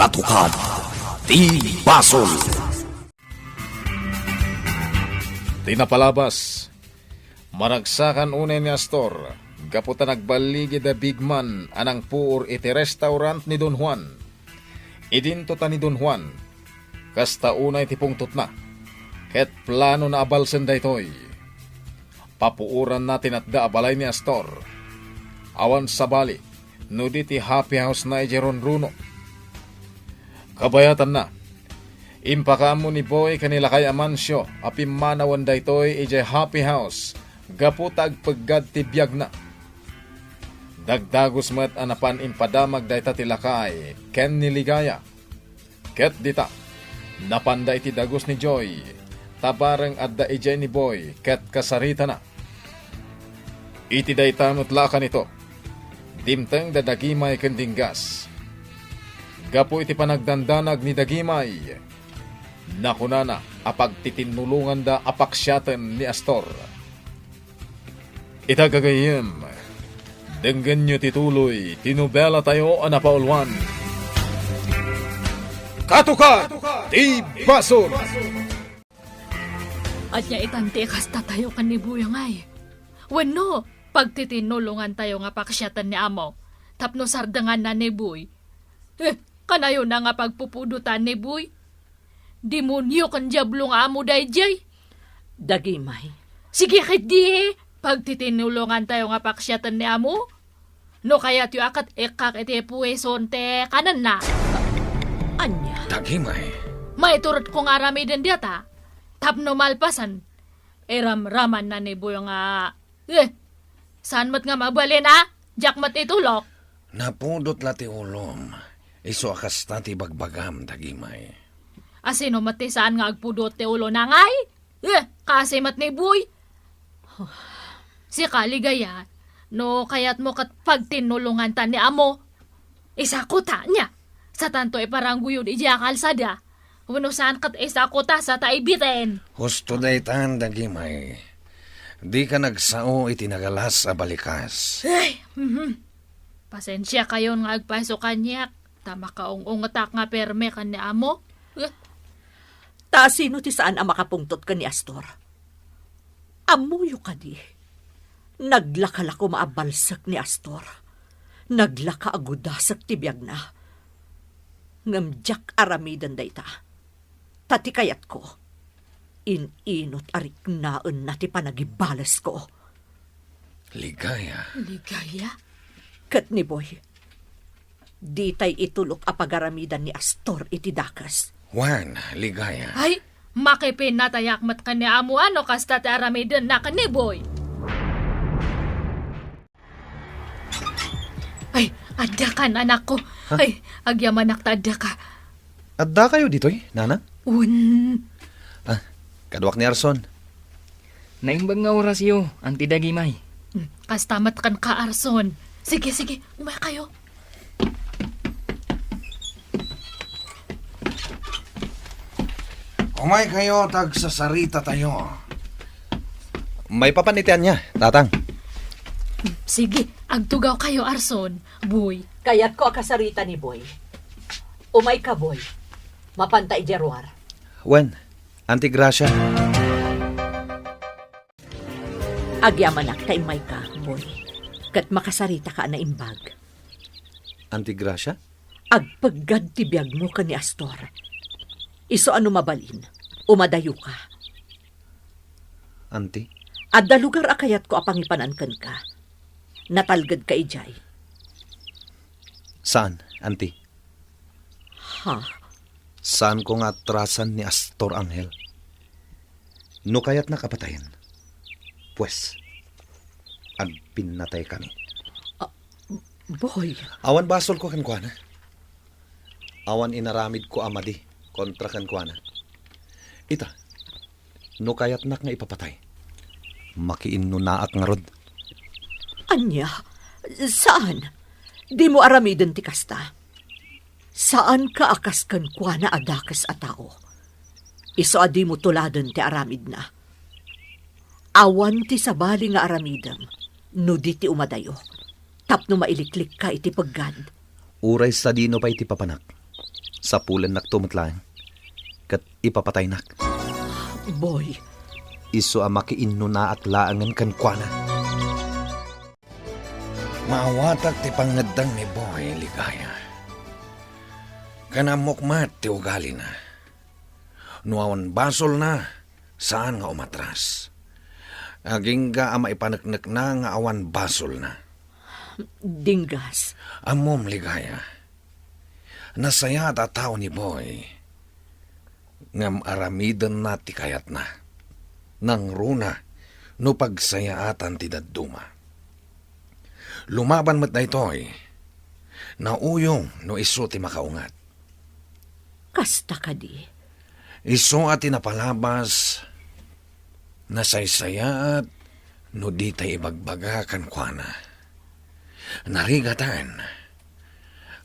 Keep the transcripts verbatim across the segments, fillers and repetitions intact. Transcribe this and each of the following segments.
Katukad ti basol. Ti napalabas, maragsakan unay ni Astor gapu ta nagballigida bigman a nangpuor iti restaurant ni Don Juan. Idinto ta ni Don Juan, kasta unay ti pungtotna, ket planona a balsen daytoy. Papuoranna ti natda a balay ni Astor. Awan sabali, no di ti happy house-na idiay Ronrono. Kabayatanna, impakaammo ni Boy ken ni Lakay Amancio a pimmanawen daytoy idiay happy house gapu ta agpeggad ti biagna. Dagdagus met a napan impadamag dayta ti Lakay ken ni Ligaya. Ket dita, napanda iti dagus ni Joy, ta bareng adda idiay ni Boy ket kasaritana. Iti dayta met la a kanito, dimteng da Dagimay ken Dinggas. Gapu iti panagdandanag ni Dagimay, nakunana a pagtitinnulonganda a paksiaten ni Astor. Ita gagayyem, denggenyo ti tuloy ti nobelatayo a napauluan. Katukad ti Basol! Ania itan ti ikastatayo ken ni Boy ngay? Wenno, pagtitinnulongantayo nga paksiaten ni Amo tapno sardenganna ni Boy? Eh, kanayona nga pagpupudotan ni Boy? Demonio ken Diablo nga amo daydiay. Dagimay. Sige ketdi, pagtitinnulongantayo nga paksiaten ni Amo. No kayatyo a ket ikkak iti puwison ti kanenna. Ania? Dagimay. Maiturotko nga aramiden dayta. Tapno malpasen, iramramanna ni Boy nga, eh, saan met nga mabalin a? Diak met itulok. Napudot la ti ulom. Isu a kasta ti ibagbagam, Dagimay. A sino met ti saan nga agpudot ti ulona ngay? Eh, kaasi met ni Boy. Sika, Ligaya, no kayatmo ket pagtinnulonganta ni Amo, isakota, nia? Satanto iparangguyod idiay a kalsada. Wenno saan ket isakota sa ta ibiten? Husto daytan, Dagimay. Dika nagsao iti nagalas a balikas. Ay, mhm. Pasensiakayon nga agpayso kaniak, ta makaung-ungetak nga perme ken ni Amo. Eh. Ta sino ti saan a makapungtot ken ni Astor? Ammoyo kadi, naglaka la koma a balsek ni Astor. Naglaka a gudasek ti biagna. Ngem diak aramiden dayta. Ta ti kayatko, in-inot a riknaenna ti panagibalesko. Ligaya. Ligaya? Ket ni Boy, ditay itulok a pagaramidan ni Astor iti dakes. Wen, Ligaya. Ay, makipinnatayak met ken ni Amo a no kasta ti aramidenna ken ni Boy. Ay, adda kan, anakko. Ha? Ay, agyamanak ta adda ka. Adda kayo ditoy, Nana? Un. Ah, kaduak ni Arson. Naimbag nga orasyo, Auntie Dagimay. Hmm, kasta met ken ka, Arson. Sige, sige, umay kayo. Umay kayo, tagsasarita tayo. Maipapan iti ania, Tatang. Sige, agtugaw kayo, Arson, Boy. Kayatko a kasarita ni Boy. Umay ka, Boy. Mapanta idiay ruar. Wen, Auntie Gracia. Agyamanak ta immay ka, Boy. Ket makasarita ka a naimbag. Auntie Gracia? Agpeggad ti biagmo ken ni Astor. Isu a no mabalin, umadayo ka. Auntie? Adda lugar a kayatko a pangipanan kenka. Natalged ka idiay. Saan, Auntie? Ha? Saanko nga atrasan ni Astor Angel. No kayatnak a patayen, pues, agpinnatay kami. Ah, Boy. Awan basolko kenkuana. Awan inaramidko a madi kontra kenkuana. Ita, no kayatnak nga ipapatay, makiinnunaak ngarud. Ania? Saan? Dimo aramiden ti kasta. Saanka a kas kenkuana a dakes a tao. Isu a dimo tuladen ti aramidna. Awan ti sabali nga aramidem no di ti umadayok, tapno mailiklikka iti peggad. Uray sadino pay ti papanak, Sapulennakto met laeng, ket ipapataynak. Boy. Isu a makiinnunaak laengen kenkuana. Maawatak ti pangngeddeng ni Boy, Ligaya. Ken ammok met ti ugalina. No awan basolna, saan nga umatras. Agingga a maipaneknekna nga awan basolna. Dinggas. Ammom, Ligaya. Nasayaat a tao ni Boy. Ngem aramidenna ti kayatna. Nangruna no pagsayaatan ti dadduma. Lumaban met daytoy. Nauyong no isu ti makaunget. Kasta kadi? Isu a ti napalabas, nasaysayaat no ditay ibagbaga kenkuana. Narigaten,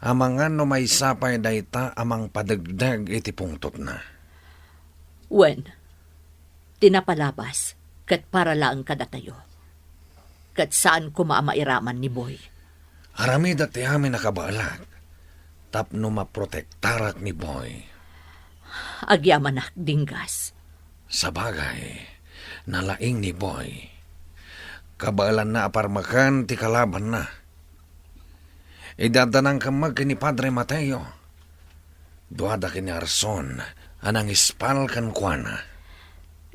amangan no maysa pay dayta a mangpadegdeg iti pungtotna. Wen, ti napalabas ket para laeng kadatayo. Ket saan koma a mairaman ni Boy. Aramidek ti amin a kabaelak tapno maprotektarak ni Boy. Agyamanak, Dinggas. Sabagay, nalaing ni Boy. Kabaelanna a parmeken ti kalabanna. Idaddanangkem met ken ni Padre Mateo. Duada ken ni Arson a nangispal kenkuana.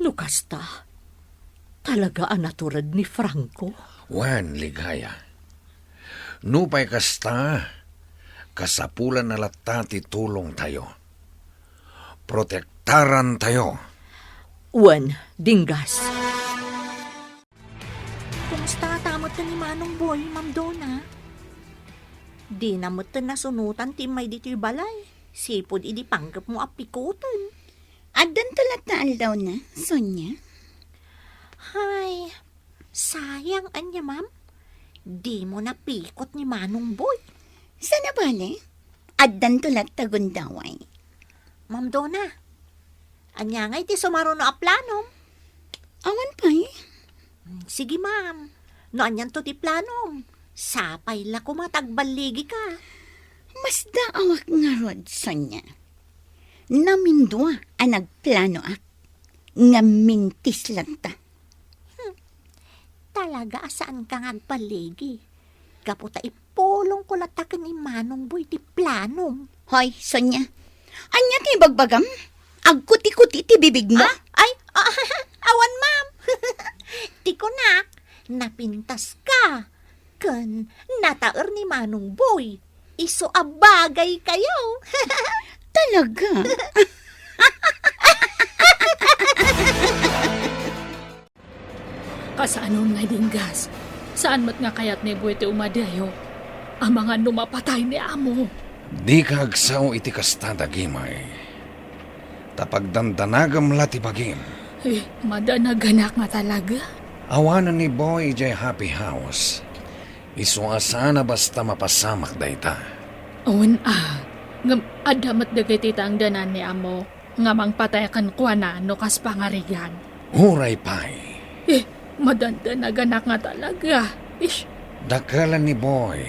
No kasta, talaga a natured ni Franco? Wen, Ligaya. Nupay kasta, kasapulanna latta ti tulongtayo. Protektarantayo. Wen, Dinggas. Kumusta ta met ni Manong Boy, Ma'am Dona? Dina met nasunotan ti immay ditoy balay. Sipud idi panggepmo a pikoten. Addanto latta aldawna, Sonia. Hay, sayang ania, ma'am. Dimo napikot ni Manong Boy. Saan a bale? Addanto latta gundaway. Ma'am Dona, ania ngay ti sumaruno a planom? Awan pay. Mm, sige, ma'am. No anianto ti planom, sapay la koma ta agballigika. Masdaawak ngarud, Sonia. Namindua a nagplanoak, ngem mintis latta. Hmm. Talaga a saanka nga agballigi. Gapu ta ipulongko latta ken ni Manong Boy ti planom. Hoy, Sonia. Ania ti ibagbagam? Agkuti-kuti ti bibigmo? Ah, ay, ah, awan, ma'am. Ti kunak, napintaska. Ken nataer ni Manong Boy. Isu a bagaykayo. Talaga? Kasano ngay, Dinggas? Saan met nga kayat ni Boy ti umadayo? Amangan no mapatay ni amo. Dika agsao iti kasta, Dagimay. Ta pagdandanagem la ti bagim. Eh, madanaganak nga talaga? Awanen ni Boy idiay happy house. Isu a saan a basta mapasamak dayta. Awan a. Ngem adda met dagiti tangdanan ni amo nga mangpatay kenkuana no kas pangarigan. Uray pay. Eh, madandanaganak nga talaga. Ish. Dakkel ni Boy,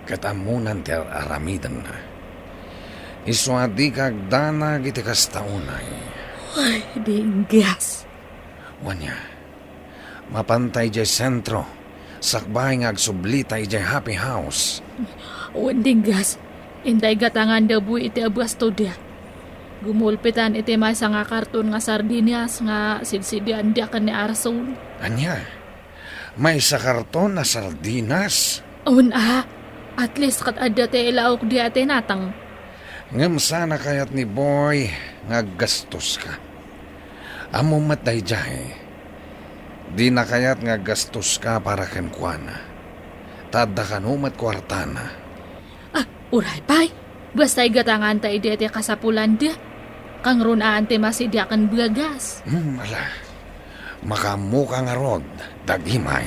ket ammonan ti ar-aramidenna. Isu a dika agdanag iti kasta unay. Ay, Dinggas. Wen a, mapanta idiay sentro, sakbay nga agsublita idiay happy house. Wen, Dinggas, intay gatanganda Boy iti abastoda. Gumulpitan iti maysa nga karton nga sardinas nga sidsidianda ken ni Arson. Ania? Maysa karton a sardinas? Wen a, at least ket adda ti ilaokda a tinatang. Ngem saan a kayat ni Boy nga aggastoska. Ammom met daydiay. Dina kayat nga aggastoska para kenkuana. Ta adda kano met kuartana. Ah, uray pay. Basta igatanganta idi ti kasapulanda. Kangrunaan ti masidiaken buagas. Hmm, ala. Makaammoka ngarud, Dagimay.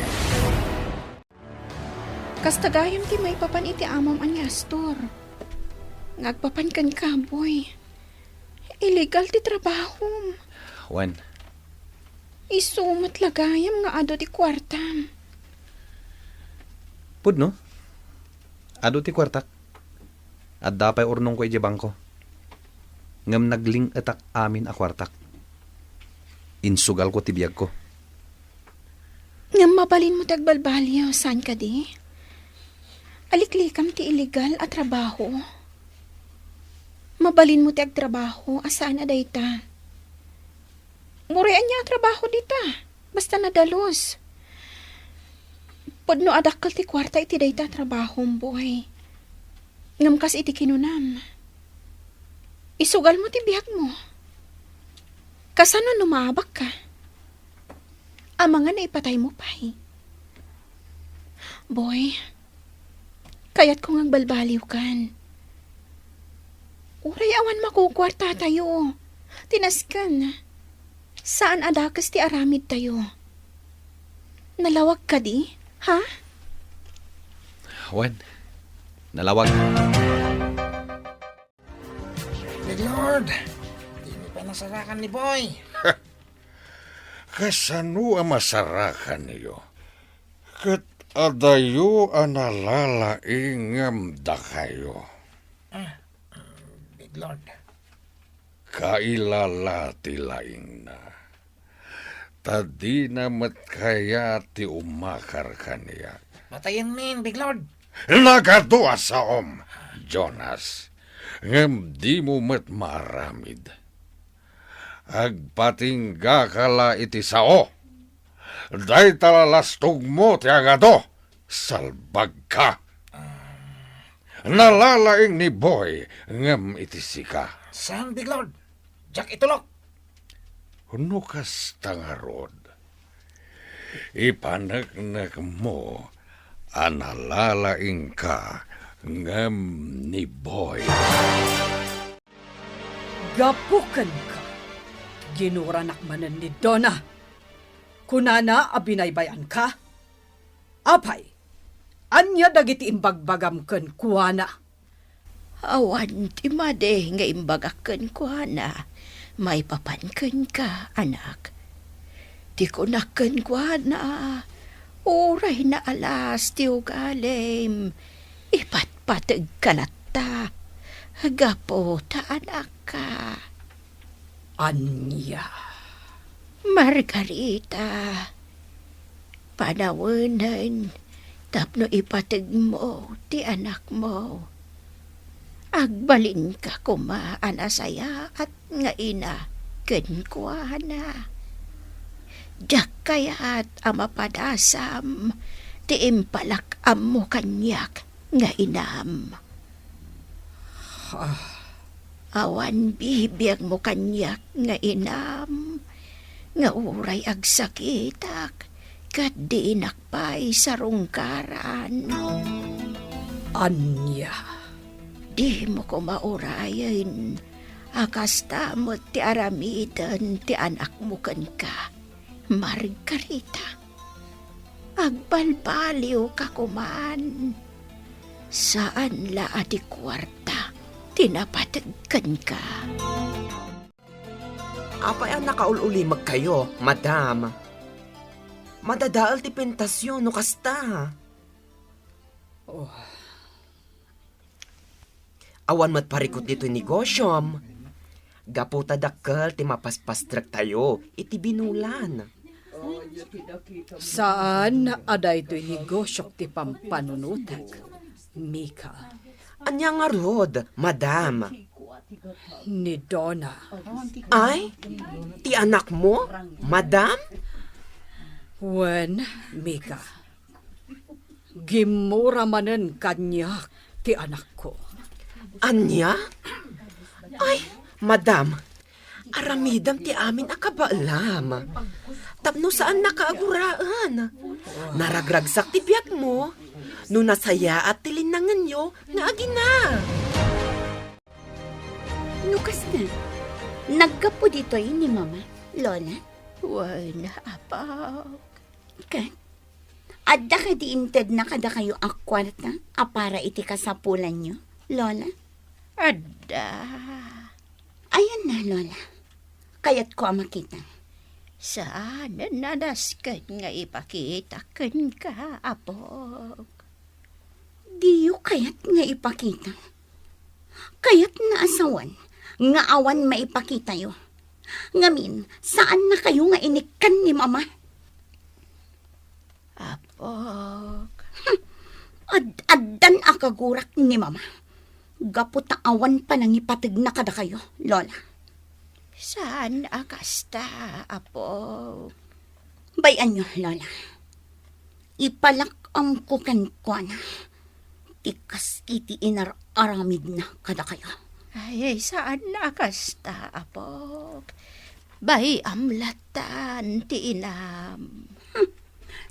Kasta gayam ti maipapan iti amom a ni Astor. Nga agpapan kenka, Boy. Illegal ti trabahom. Wen. Isu met la gayam nga adu ti kuartam. Pudno? Adu ti kuartak. Adda pay urnongko idiay bangko. ngem nagling-etak amin a kuartak. Insugalko ti biagko. Ngem mabalinmo ti agbalbaliw, saan kadi? Aliklikam ti illegal a trabaho. Mabalinmo ti agtrabaho a saan a dayta. Uray ania a trabaho dita, basta nadalus. Pudno a dakkel ti kuarta iti dayta a trabahom, Boy. Ngem kas iti kinunam, isugalmo ti biagmo. Kasano no maabakka? Amangan a ipataymo pay. Boy, kayatko nga agbalbaliwkan. Uray awan makukuartatayo. Ti nasken, saan a dakes ti aramidtayo. Nalawag kadi, ha? Wen, nalawag. Big Lord, dimi pay nasarakan ni Boy. Kasano a masarakanyo? Ket adayo a nalalaing ngem dakayo. Ah, Big Lord. Kailala ti laingna. Ta dina met kayat ti umakar kaniak. Patayenmin, Big Lord. Nagadu a saom, Jonas. Ngem dimo met maaramid. Agpatinggaka la iti sao. Dayta la lastogmo ti agadu. Salbagka. Nalalaing ni Boy ngem iti sika. Saan, Big Lord? Diak itulok. No kasta ngarud, ipaneknekmo a nalalaingka ngem ni Boy. Gapu kenka, ginuranak manen ni Donna. Kunana a binaybay-anka? Apay, ania dagiti imbagbagam kenkuana? Awan ti madi nga imbagak kenkuana maipapan kenka, anak. Ti kunak kenkuana, uray naalas ti ugalim, ipatpategka latta, gapu ta anakka. Ania? Margarita, panawenen tapno ipategmo ti anakmo. Agbalinka koma a nasayaat nga ina kenkuana. Diak kayat a mapadasam ti impalak-ammo kaniak nga inam. Ah. Awan bibiagmo kaniak nga inam, nga uray agsakitak, ket dinak pay sarungkaran. Ania? Dimo koma urayen a kasta met ti aramiden ti anakmo kenka, Margarita. Agbalbaliwka koman. Saan la a ti kuarta ti napateg kenka. Apay a nakaul-ulimegkayo, madam? Madadael ti pintasyo no kasta. Oh. Awan met parikut ditoy negosyom. Gapu ta dakkel ti mapaspastrektayo iti binulan. Saan a daytoy negosyok ti pampanunotek, Mika. Ania ngarud, madam? Ni Donna. Ay, ti anakmo, madam? Wen, Mika. Gimmura manen kaniak ti anakko. Ania? Ay, madam, aramidem ti amin a kabaelam. Tapno saannaka a guraen. Naragragsak ti biagmo no nasayaat ti linnangenyo nga agina. No kasta, naggapu ditoy ni Mama, Lola? Wen, Apo. Ket, adda kadi intedna kadakayo a kuarta a para iti kasapulanyo, Lola? Adda. Ayanna, Lola. Kayatko a makita. Saanen a nasken nga ipakita kenka, Apok. Diyo kayat nga ipakita? Kayatna a sawen nga awan maipakitayo. Ngamin, saannakayo nga inikkan ni Mama. Apok. Ad-addan a kagurak ni Mama. Gapu ta awan panangipategna kadakayo, Lola. Saan a kasta, Apok? Bay-anyo, Lola. Ipalak-amko kenkuana ti kas iti inar-aramidna kadakayo. Ay, saan a kasta, Apok. Bay-am latan ti inam. Hmm,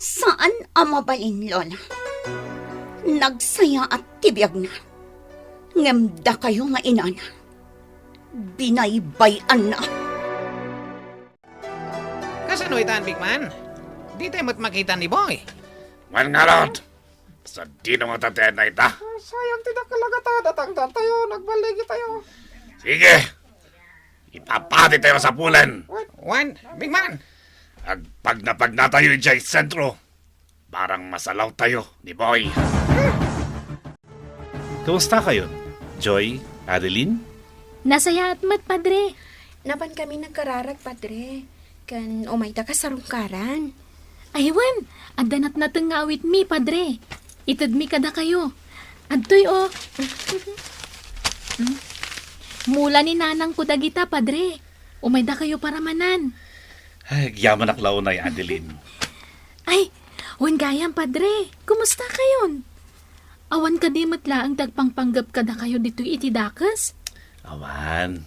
saan a mabalin, Lola. Nagsayaat ti biagna. Ngem dakayo nga inana, binaybay-anna. Kasano itan, Big Man? Dita met makita ni Boy. Wen ngarud, sadino ngata ti ayanna ita? Ah, sayang ti dakkel a gatad, atangdantayo, nagballigitayo. Sige, ipapatitayo a sapulen. Wen, Big Man. Agpagnapagnatayo idiay sentro. Parang masalawtayo ni Boy. Kumusta kayon, Joy, Adeline? Nasayaat met, Padre. Napan kami nagkararag, Padre. Ken umayda ka sarungkaran. Ay, wen, adda natnateng nga awitmi, Padre. Itedmi kadakayo. Adtoy, o. Hmm? Mula ni nanangko dagita, Padre. Umaydakayo paramanan. Ay, agyamanak la unay, Adeline. Ay, wen gayam, Padre. Kumusta kayon? Awan kadi met laeng ti agpangpanggep kadakayo ditoy iti dakes? Awan.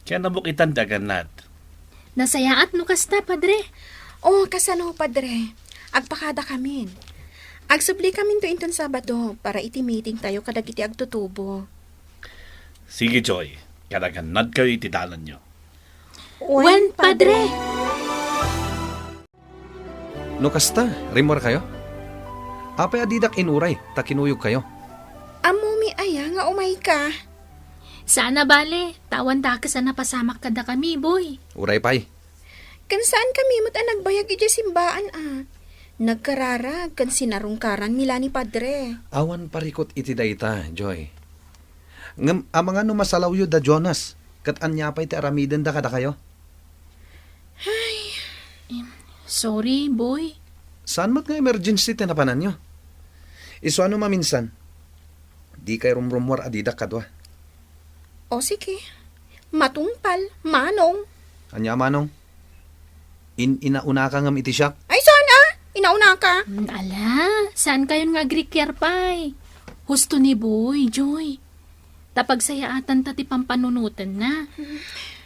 Kaya nabukitan ti agannad. Nasayaat no kasta, Padre. O, kasano, Padre? Agpakadakamin. Agsublikaminto inton Sabado para iti meeting tayo kadagiti agtutubo. Sige, Joy. Kadagannadkayo iti dalanyo. Wen, Padre. No kasta, rimmuarkayo? Apay a didak inuray ta kinuyogkayo? Ammomi aya nga umayka? Saan a bale, ta awan dakes a napasamak kadakami, Boy. Uray pay. Ken saankami met a nagbayag idiay simbaan a nagkararag ken sinarungkaranmi la ni Padre. Awan parikut iti dayta, Joy. Ngem amangan no masalawyo da Jonas, ket ania pay ti aramidenda kadakayo? Ay. Em, sorry, Boy. Saan met nga emergency ti napananyo? Isuano maminsan? Dikay rumrummuar a didak kadua. O, sige. Matungpal, Manong. Ania, Manong? In-inaunaka ngem iti siak? Ay, saan a? Inaunaka? Mm, ala, saankayon nga agrikiar pay? Husto ni Boy, Joy. Ta pagsayaatanta ti pampanunotenna.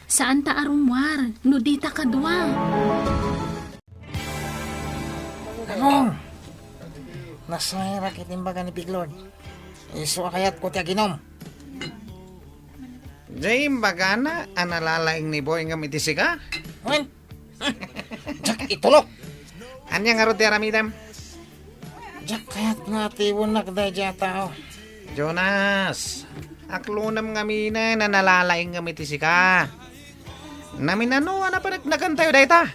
Saanta a rummuar no dita kadua. Among! Nasayarak iti imbaga ni Piglord. Isu a kayatko ti aginom. Jay, imbagana a nalalaing ni Boy ngem iti sika? Wen? Diak itulok. Ania ngarud ti aramidem? Diak kayat nga atiwennak daydiay a tao. Jonas, aklonem ngamin a nalalaing ngem iti sika. Naminano a napaneknekantayo dayta?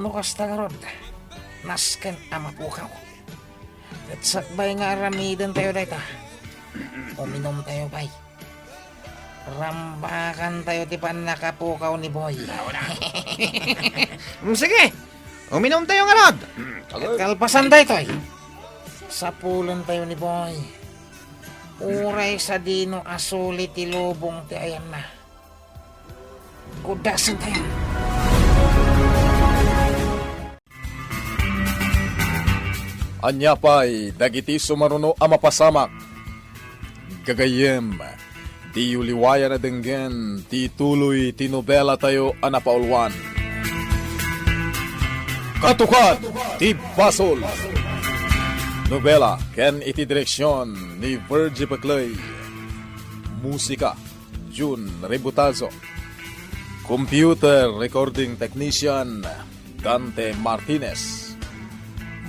No kasta ngarud, nasken a mapukaw. Ket sakbay nga aramidentayo dayta, uminumtayo pay. Rambakantayo ti pannakapukaw ni Boy. Mm, sige, uminumtayo ngarud. Ket kalpasan daytoy, sapulentayo ni Boy. Uray sadino a suli ti lubong ti ayanna. Kudasen tayo. Ania pay dagiti sumaruno a mapasamak? Gagayyem, diyo liwayan a denggen ti tuloy ti nobela tayo a napauluan, Katukad ti Basol. Nobela ken iti direksion ni Virgie Peclay. Musika, Jun Rebutazo. Computer Recording Technician, Dante Martinez.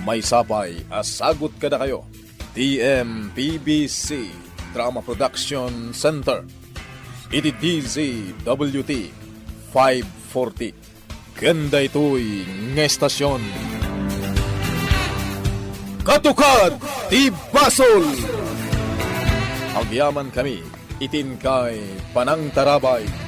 Maysa pay a sagut kadakayo ti M P B C Drama Production Center iti D Z W T five forty. Ken daytoy nga estasion, Katukad ti Basol! Agyamankami iti inkay panangtarabay.